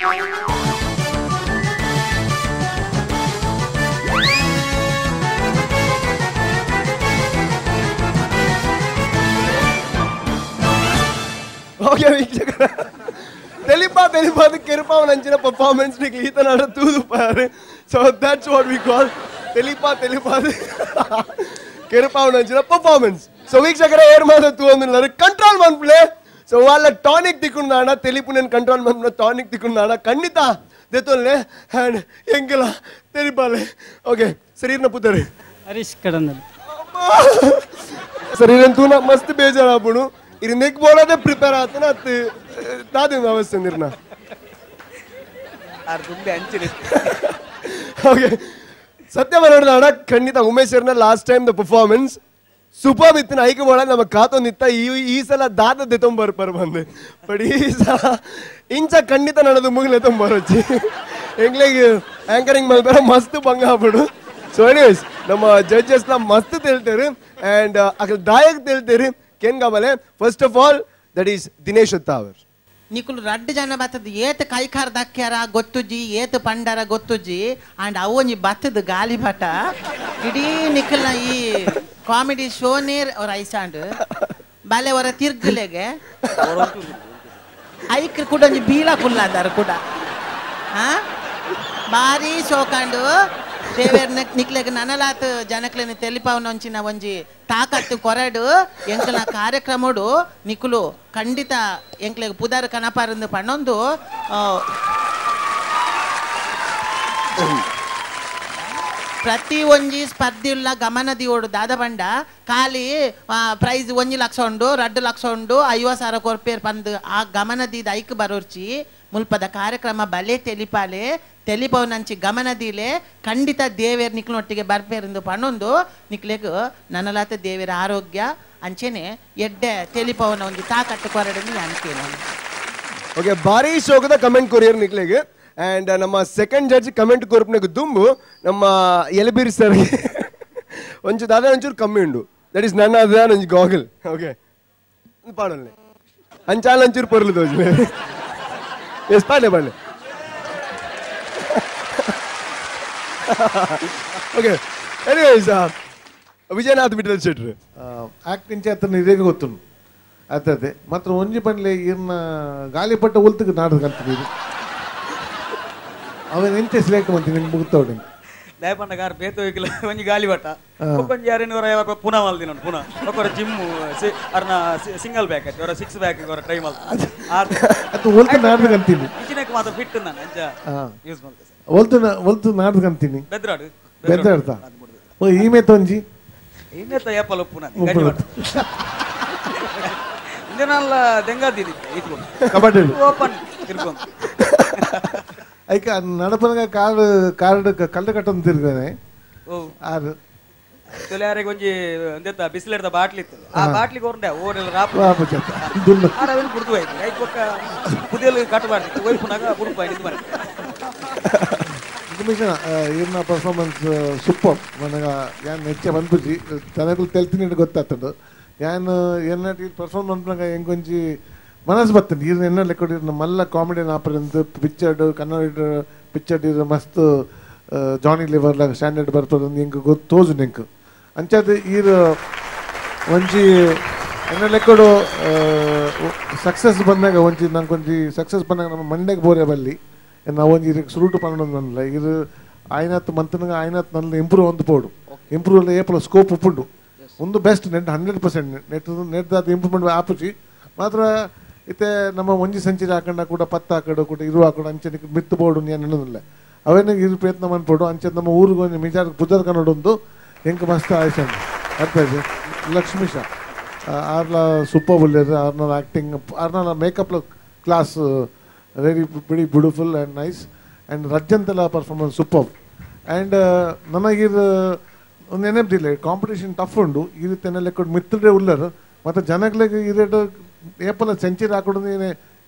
Okay ವೀಕ್ಷಕರ, ತೆಲಿಪಾ ತೆಲಿಪಾದ ಕೆರುಪಾವನಂಚಿನ ಪರ್ಫಾರ್ಮೆನ್ಸ್ ಈತನಾಡ ತೂದುಪಾರು. So that's what we call ತೆಲಿಪಾ ತೆಲಿಪಾದ ಕೆರುಪಾವನಂಚಿನ ಪರ್ಫಾರ್ಮೆನ್ಸ್. ಸೊ ವೀಕ್ಷಕರ ಏರ್ ಮಾತ್ರ ತೂವೊಂದುಲ್ಲಾರು ಕಂಟ್ರೋಲ್ ಮನ್ಪುಲೆ. ಸೊ వాళ్ళ ಟಾನಿಕ್ ತಿಕ್ಕೊಂಡಾಣ ತೆಲಿಪು నేను ಕಂಟ್ರೋಲ್ ಮನ್ಪುನ ಟಾನಿಕ್ ತಿಕ್ಕೊಂಡಾಣ ಖಂಡಿತ ದೆತ್ತೊಲ್ಲೆ ಆ್ಯಂಡ್ ಎಂಕಲ ತೆಲಿಪಾಲೆ. ಓಕೆ ಸರ್, ಇರ್ನ ಪುತ್ತರು ಹರೀಶ್ ಕಡಂದಲ್. ಸರ್ ಇರನ್ ತೂನ ಮಸ್ತ್ ಬೇಜಾರಾಪುಣು. ಇರ್ ನೆಕ್ ಬೋಡಾದೆ ಪ್ರಿಪೇರ್ ಆತನ ಅತ್ತು ದಾದಿನ ಅವಸ್ಥೆ ನಿರ್ನ. ಓಕೆ ಸತ್ಯ ನೋಡಿದ ಖಂಡಿತ ಉಮೇಶ್ ಸರ್ನ last time the performance super ಇತ್ತು. ಐಕೆ ಬೋಡ ನಮ್ಮ ಕಾತೊಂದಿತ್ತ ಈ ಸಲ ದಾದ ದೆತೊಂಬರ್ಪರ್ ಬಂದು ಬಟ್ ಈ ಸಲ ಇಂಚ ಖಂಡಿತ ನನ್ನದು ಮುಗಿಲೆ ತೊಂಬರೊಚ್ಚಿ ಎಂಗ್ಲಿಗೆ ಆ್ಯಂಕರಿಂಗ್ ಮಲ್ಪರ ಮಸ್ತ್ ಭಂಗ ಆಗ್ಬಿಡು. ಸೊ ಎನಿವೇಸ್ ನಮ್ಮ ಜಡ್ಜಸ್ನ ಮಸ್ತ್ ತಿಳ್ತೇರು ಆ್ಯಂಡ್ ಅಕಲ್ ದಾಯಕ್ ತಿಳ್ತೇರು. ಕೆನ್ ಗಮಲೆ first of all that is Dinesh Uttavar. ನಿಕುಲು ರಡ್ಡು ಜನ ಬತ್ತದ ಏತ್ ಕೈಕಾರ್ ದಕ್ಕ್ಯಾರ ಗೊತ್ತುಜ್ಜಿ, ಏತ್ ಪಂಡಾರ ಗೊತ್ತುಜ್ಜಿ. ಆ್ಯಂಡ್ ಅವೊಂಜಿ ಬತ್ತದ ಗಾಲಿಪಟ ಇಡೀ ನಿಖಲ್ನ ಈ ಕಾಮಿಡಿ ಶೋನೇ ಐಸಾಂಡ್ ಬಾಲೆ ಹೊರ ತಿರ್ಗಲೆಗೆ ಐಕ್ ಕೂಡ ಒಂಜಿ ಬೀಳ ಕುಲ್ಲಾದಾರ ಕೂಡ. ಹಾ ಭಾರಿ ಶೋಕಾಂಡು ದೇವೇರ್ ನಿಕ್ಲೆಗ್ ನನಲಾತ್ ಜನಕ್ಲೆನ ತೆಲಿಪಾವನೊಂಚಿನ ಒಂಜಿ ತಾಕತ್ತು ಕೊರಡು ಎಂಕಲ್ನ ಕಾರ್ಯಕ್ರಮಡು ನಿಕುಲು ಖಂಡಿತ ಎಂಕ್ಲೆಗ್ ಪುದಾರ್ ಕನಪಾರಂದು ಪಣ್ಣೊಂದು ಪ್ರತಿ ಒಂಜಿ ಸ್ಪರ್ಧೆಯುಳ್ಳ ಗಮನ ದಿಯೋಡು ದಾದ ಬಂಡ ಖಾಲಿ ಪ್ರೈಸ್ 1 ಲಕ್ಷ ಉಂಡು 2 ಲಕ್ಷ ಉಂಡು 50,000 ಕೊರ್ಪೇರ್ ಪಂದು ಆ ಗಮನ ದೀದ ಐಕ್ ಬರೋರ್ಚಿ ಮುಲ್ಪದ ಕಾರ್ಯಕ್ರಮ ಬಲೆ ತೆಲಿಪಾಲೆ ತೆಲಿಪವನಂಚಿ ಗಮನ ದೀಲೆ ಖಂಡಿತ ದೇವೇರ್ ನಿಕ್ಲೊಟ್ಟಿಗೆ ಬರ್ಪೇರಿಂದು ಪಣ್ಣೊಂದು ನಿಕ್ಲೆಗ್ ನನಲಾತ ದೇವೇರ ಆರೋಗ್ಯ ಅಂಚೆನೆ ಎಡ್ಡೆ ತೆಲಿಪವನ ಒಂಜಿ ತಾಕಟ್ಟು ಕೊರಡನ್ನು ಅನ್ಕೇನು. ಓಕೆ ಭಾರಿ ಶೋಕದ ಕಮೆಂಟ್ ಕೊರಿಯರ್ ನಿಕ್ಲೆಗ್. ಆ್ಯಂಡ್ ನಮ್ಮ second judge comment ಕೊರ್ಪುನಗ ದುಂಬು ನಮ್ಮ ಎಲಬೀರ್ ಸರ್ ಒಂಚೂರು ದಾದ ಒಂಚೂರು ಕಮ್ಮಿ ಉಂಡು that is ನನ್ನ ಅದ ಒಂಜಿ ಗಾಗಲ್. ಓಕೆ ಪಾಡೊಲ್ಲೆ ಅಂಚಾಲ ಒಂಚೂರು ಪೊರ್ಲು ತೋಜುಲೆ. ಎಸ್ ಪಾಡ್ಲೆ ಪಾಡ್ಲೆ. ಓಕೆ ಎನಿವೇಸ್ ವಿಜಯನಾಥ್ ವಿಠಲ್ ಶೆಟ್ರು ಆಕ್ಟಿಂಗ್ ಚೇತನ ಇದೇ ಗೊತ್ತುಂಡು ಅದೇ ಮಾತ್ರ ಒಂಜಿ ಪಂಡ್ಲೆ ಇರ್ನ ಗಾಲಿಪಟ್ಟ ಉಲ್ತಕ್ಕೆ ನಾಡದು ಕಲ್ತಿದ್ದೀರಿ ಅವನ್ ಎಂಚೆ ಸೆಲೆಕ್ಟ್ ಮಂತಿ ನಿಂಗೆ ಮುಗ್ತವಡೆ ದಯಪಂಡ ಕಾರ್ ಬೇತ ಹೋಗಿಲ್ಲ ಒಂಜಿ ಗಾಲಿಪಟ ಒಂಜಿ ಯಾರೇನು ಪುನಃ ಮಲ್ದಿನ ಪುನಃ ಒಬ್ಬರ ಜಿಮ್ ಅರ್ನ ಸಿಂಗಲ್ ಬ್ಯಾಕ್ ಆಯ್ತು ಅವರ 6 ಬ್ಯಾಕ್ ಅವರ ಟ್ರೈ ಮಲ್ತ ಅದು ಒಲ್ತು ನಾಡ್ದು ಕಂತೀನಿ ಇಂಚಿನಕ್ಕೆ ಮಾತ್ರ ಫಿಟ್ ನಾನು ಅಂಚ ಯೂಸ್ ಮಲ್ತೆ ಸರ್. ಒಲ್ತು ಒಲ್ತು ನಾಡ್ದು ಕಂತೀನಿ ಬೆದ್ರಾಡು ಬೆದ್ರಾಡ್ತಾ ಓ ಈಮೆ ತೊಂಜಿ ಈಮೆ ತಯ್ಯಪ್ಪಲ ಪುನಃ ಗಂಜಿ ಇಂದಿನಲ್ಲ ದೆಂಗಾದಿದೆ ಇಟ್ಕೊಂಡು ಕಬಡ್ಡಿ ಓಪನ್ ತಿರ್ಕೊಂಡು ಐಕ ನಡಪನಗ ಕಾರ್ ಕಾರ್ಡ್ ಕಲ್ಲು ಕಟ್ಟೊಂದು ತಿರ್ಗಾನೆ ಆರು ತೊಲೆಯಾರಿಗೆ ಒಂಜಿ ಒಂದೆತ್ತ ಬಿಸಿಲೆಡ್ದ ಬಾಟ್ಲಿ ಇತ್ತು ಆ ಬಾಟ್ಲಿಗೆ ಹೊರಂಡೆ ಓರೆಲ್ಲ ರಾಪು ಆರವೇನು ಕುಡ್ದು ಹೋಯ್ತು ಐಕ್ ಪಕ್ಕ ಪುದಿಯಲ್ಲಿ ಕಟ್ಟಬಾರ್ದು ಒಯ್ಪುನಾಗ ಉಡುಪು ಇದು ಮಾಡಿ. ನಿಮಿಷ ಇರ್ನ ಪರ್ಫಾರ್ಮೆನ್ಸ್ ಸೂಪರ್ ನನಗೆ ಯಾನ್ ಹೆಚ್ಚೆ ಬಂದ್ಬುಜಿ ಜನಗಳು ತೆಲ್ತೀನಿ ಗೊತ್ತಾಗ್ತದೆ ಯಾನ್ ಎನ್ನ ಪರ್ಫಾರ್ಮ್ ಮನ್ಪುನಗ ಎಂಕೊಂಜಿ ಮನಸ್ಸು ಬರ್ತದೆ ಇರ್ನ ಎನ್ನ ಲೆಕ್ಕ ಇರ್ನ ಮಲ್ಲ ಕಾಮಿಡಿಯನ್ ಆಪರಿಂದ ಪಿಕ್ಚರ್ಡ್ ಕನ್ನಡ ಪಿಕ್ಚರ್ಡ್ ಇರ್ ಮಸ್ತ್ ಜಾನಿ ಲಿವರ್ಲ ಸ್ಟ್ಯಾಂಡರ್ಡ್ ಬರ್ತದೆ ಎಂಕ್ ಗೊತ್ತು ತೋಜು ಎಂಕ್ ಅಂಚಾದ ಈರ್ ಒಂಜಿ ಎನ್ನ ಲೆಕ್ಕಡು ಸಕ್ಸಸ್ ಬಂದಾಗ ಒಂಜಿ ನಂಗೊಂಜಿ ಸಕ್ಸಸ್ ಬಂದಾಗ ನಮ್ಮ ಮಂಡೆಗೆ ಬೋರೆ ಬಲ್ಲಿ ನಾವು ಒಂಜಿ ಇದಕ್ಕೆ ಸುರುಟು ಪನ್ನೊಂದು ಇರು ಆಯ್ನಾತ್ ಮಂತನಗ ಆಯ್ನಾತ್ ನನ್ನ ಇಂಪ್ರೂವ್ ಒಂದು ಪೋಡು ಇಂಪ್ರೂವ್ ಏಪಲ ಸ್ಕೋಪ್ ಉಪ್ಪುಂಡು ಒಂದು best net 100% net net ಅದು ಇಂಪ್ರೂವ್ಮೆಂಟ್ ಆಪುಜಿ ಮಾತ್ರ ಇತ್ತೆ ನಮ್ಮ ಒಂಜಿ ಸೆಂಚುರಿ ಹಾಕೊಂಡ ಕೂಡ 10 ಹಾಕಡು ಕೂಡ 20 ಹಾಕಡು ಅಂಚೆ ಮಿತ್ತು ಬೋಡು ನೆನದಿಲ್ಲ ಅವೇನ ಇರು ಪ್ರಯತ್ನ ಮನ್ಪೋಡು ಅಂಚೆ ನಮ್ಮ ಊರಿಗೆ ಒಂಜಿ ಮಿಜಾರ್ ಪುಜರ್ ಕನ್ನಡ ಒಂದು ಎಂಕ್ ಮಸ್ತ್ ಆಯ್ತು ಅರ್ಥ ಆಯ್ತು. ಲಕ್ಷ್ಮೀಶ ಆರ್ಲ ಸೂಪರ್ ಬುಲ್ಲೇರ್ ಆರ್ನ ಆ್ಯಕ್ಟಿಂಗ್ ಆರ್ನ makeup class very very beautiful and nice and ರಜ್ಜಂತೆಲ್ಲ performance super. And ನನಗಿರ್ ಒಂದು ನೆನಪಿಲ್ಲ ಕಾಂಪಿಟೇಷನ್ ಟಫ್ ಉಂಡು ಈ ರೀತಿ ಲೆಕ್ಕ ಮಿತ್ರೇ ಉಲ್ಲರು ಮತ್ತು ಜನಗಳಿಗೆ ಈ ರೇಟ್ ಏಪಲ ಸೆಂಚುರಿ ಹಾಕೊಡು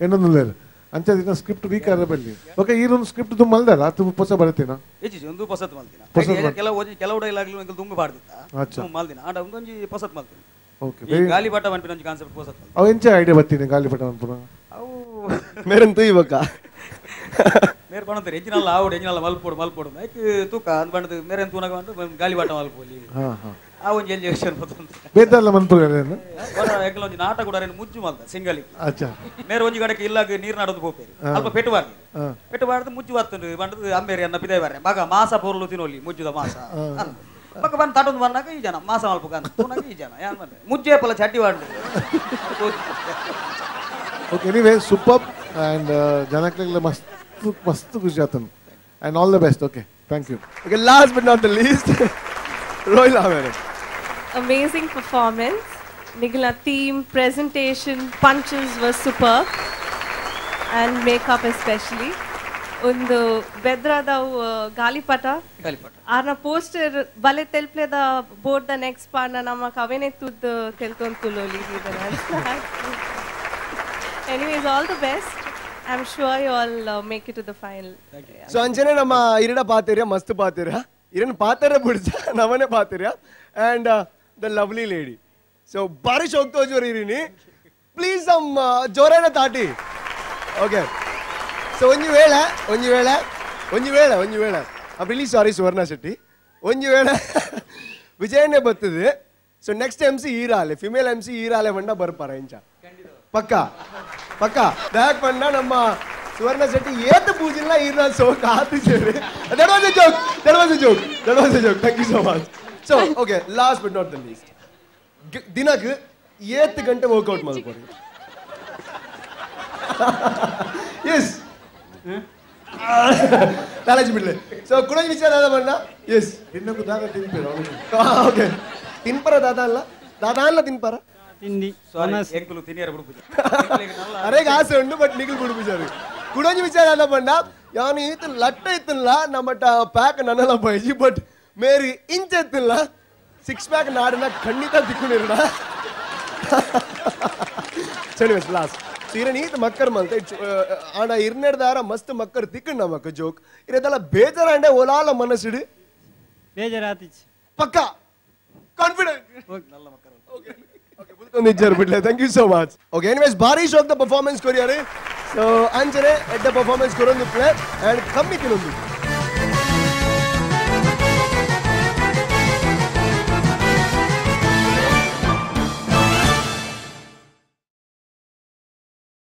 ಎನ್ನೊಂದುಲ್ಲೇರು ಅಂಚೆ ದಿನ ಸ್ಕ್ರಿಪ್ಟ್ ವೀಕ್ ಆದ್ರೆ ಬಲ್ಲಿ. ಓಕೆ ಈ ಒಂದು ಸ್ಕ್ರಿಪ್ಟ್ ತುಂಬ ಮಲ್ದಲ್ಲ ಅದು ಹೊಸ ಬರತೀನ ಒಂದು ಪಸತ್ ಮಲ್ದಿನ ಕೆಲವು ಕೆಲವು ಡೈಲಾಗ್ಲು ಎಂಕಲ್ ತುಂಬ ಪಾಡ್ದಿತ್ತ ಮಲ್ದಿನ ಆಂಡ ಒಂದೊಂಜಿ ಪಸತ್ ಮಲ್ದಿನ. ಓಕೆ ಗಾಲಿಪಟ ಮನ್ಪಿನ ಒಂಜಿ ಕಾನ್ಸೆಪ್ಟ್ ಪಸತ್ ಅವು ಎಂಚ ಐಡಿಯಾ ಬತ್ತೀನಿ ಗಾಲಿಪಟ ಮನ್ಪುನ ಅವು ಮೇರಂತು ಇವಾಗ ಮೇರ್ ಪಣಂತಾರೆ ಎಂಜಿನಲ್ಲ ಆವಡು ಎಂಜಿನಲ್ಲ ಮಲ್ಪೋಡು ಮಲ್ಪೋಡು ಐಕ್ ತೂಕ ಅಂದ್ ಬಂಡದು ಮೇರೆ ತೂನಗ ಬಂದು ಗಾಳಿಪಾಟ ಮಲ್ಪೋಲಿ ಆ ಒಂಜಿ ಎಲ್ಲಿ ಯೋಚನೆ ಬತ್ತಂತ ಬೇತಲ್ಲ ಮನ್ಪುರ ಎಂಕಲ ಒಂಜಿ ನಾಟ ಕೂಡ ಮುಜ್ಜು ಮಲ್ತ ಸಿಂಗಲಿ ಅಚ್ಚಾ ಮೇರೆ ಒಂಜಿ ಕಡೆಗೆ ಇಲ್ಲಾಗ ನೀರು ನಾಡೋದು ಪೋಪೇರಿ ಅಲ್ಪ ಪೆಟ್ಟು ಪೆಟ್ಟು ಬಾರ್ದು ಮುಜ್ಜು ಬತ್ತುಂಡು ಬಂಡದು ಅಮ್ಮೇರಿ ಅನ್ನ ಪಿದಾಯಿ ಬಾರೆ ಮಗ ಮಾಸ ಪೊರ್ಲು ತಿನ್ನೋಲಿ ಮುಜ್ಜುದ ಮಾಸ ಪಕ್ಕ ಬಂದು ತಟೊಂದು ಬಂದಾಗ ಈ ಜನ ಮಾಸ ಮಲ್ಪಕ ಅಂತ ತೂನಗ ಈ ಜನ ಯಾನ್ ಬಂದೆ ಮುಜ್ಜೆ ಪಲ ಚಡ್ಡಿ ಬಾಂಡು. ಓಕೆ ಎನಿವೇ ಸೂಪರ್ ಆ್ಯಂಡ್ ಜನಕ್ಲೆಗ್ಲ ಮಸ್ತ್ ಮಸ್ತ್ ಖುಷಿ ಆತನು and all the best. Okay thank you. Okay last but not the least Rohila madam. Amazing performance. Nigla theme, presentation, punches were superb and makeup especially. Undu bedrada galipata. Galipata. Arna poster bale telpleda board the next part nama kavene tud telkon tuloli. Anyways, all the best. I'm sure you all make it to the final. Thank you. So anjane nama irida paathiriya mast paathiriya iran paathara budicha namane paathiriya and the lovely lady. So bari shock tojoru irini please some jorana taati. Okay. So onji vela onji vela onji vela onji vela I'm really sorry Suvarna Shetty onji vela Vijayane battide. So next MC eerale female MC eerale vanda barpara incha pakka pakka dak panna namma Suvarna Shetty ಏತ ಪೂಜಿಲ್ಲ ಈರ್ನ ಸೋಕ್ ಆತಿಜೇರಿ. That was a joke, that was a joke, that was a joke. Thank you so much. So okay last but not the least ದಿನಕ್ಕೆ 8 ಗಂಟೆ workout ಮಾಡ್ಕೊರಿ. Yes knowledge ಬಿಡ್ಲೆ. So ಕುಡಂಜಿ ವಿಚಾರ ದಾದಾ ಬಣ್ಣ ಎಸ್ ದಿನಕ್ಕೂ ದಾದಾ ತಿನ್ಪೇರ. ಓಕೆ ತಿನ್ಪರ ದಾದಾ ಅಲ್ಲ ದಾದಾ ಅಲ್ಲ ತಿನ್ಪರ ತಿಂಡಿ ಎಂಕುಲು ತಿನ್ನಿಯರ ಬಿಡುಪುಜ ಅರೆಗೆ ಆಸೆ ಉಂಡು ಬಟ್ ನಿಗಲ್ ಬಿಡುಪುಜಾರು. ಕುಡಂಜಿ ವಿಚಾರ ದಾದಾ ಬಣ್ಣ ಯಾನು ಈತ ಲಟ್ಟ ಇತ್ತಿಲ್ಲ ನಮ್ಮಟ ಪ್ಯಾಕ್ ನನ್ನಲ್ಲ ಬೈಜಿ ಬಟ್ ಮೇರಿ ಇಂಚ ಎತ್ತಿಲ್ಲ ಸಿಕ್ಸ್ ಪ್ಯಾಕ್ ನಾಡಿನ ಖಂಡಿತ ತಿಕ್ಕೊಂಡಿರೋಣ. ಸರಿ ಲಾಸ್ಟ್ ಸೊ ಇರ ಈತ ಮಕ್ಕರ್ ಮಲ್ತ it's ಆಂಡ ಇರ್ನೆಡ್ದಾರ ಮಸ್ತ್ ಮಕ್ಕರ್ ತಿಕ್ಕಂಡ ಮಕ್ಕ ಜೋಕ್ ಇರದಲ್ಲ ಬೇಜಾರ ಅಂಡೆ ಓಲಾಲ ಮನಸ್ಸಿಡು ಬೇಜಾರಾತಿಚ್ಚು ಪಕ್ಕ ಕಾನ್ಫಿಡೆಂಟ್ ನಲ್ಲ ಮಕ್ಕರ್. ಓಕೆ ಓಕೆ ಬುಲ್ಕೊಂದು ಇಜ್ಜಾರು ಬಿಡ್ಲೆ. Thank you so much. Okay anyways ಭಾರಿ ಶೋಕ್ the performance ಕೊರಿಯಾರೆ. ಸೊ ಅಂಚನೆ ಎಡ್ಡ ಪರ್ಫಾರ್ಮೆನ್ಸ್ ಕೊರೊಂದು ಪ್ಲೇ ಆ್ಯಂಡ್ ಕಮ್ಮಿ ತಿನ್ನೊಂದು.